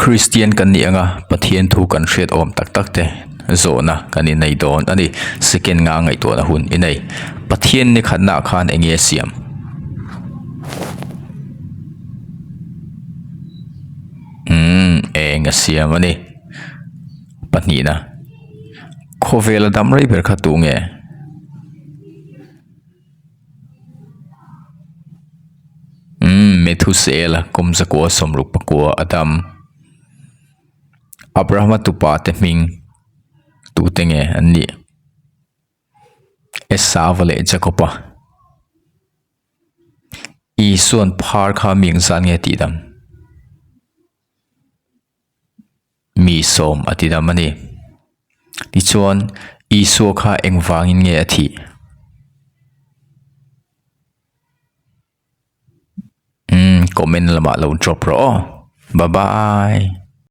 Kristian kan nih anga Pathian thu kan hriat awm tak tak te zawhna kan innei dawn a ni. Second nga ngaihtuahna hun i nei. Pathian ni khatnaah khan eng nge a siam? Umm eng a siam a ni. Pahnihna, khawvela dam rei ber kha tu nge? Umm Methusela kum zakua sawmruk pakua a dam. Abrahama tupa te hming tute nge an nih? Esauva leh Jakoba. Isua'n phar kha mi engzat nge tih dam? Mi sawm a ti dam a ni. Tichuan, Isua kha engvangin nge a thih? Umm, comment lamah lo drop rawh aw. Bye bye.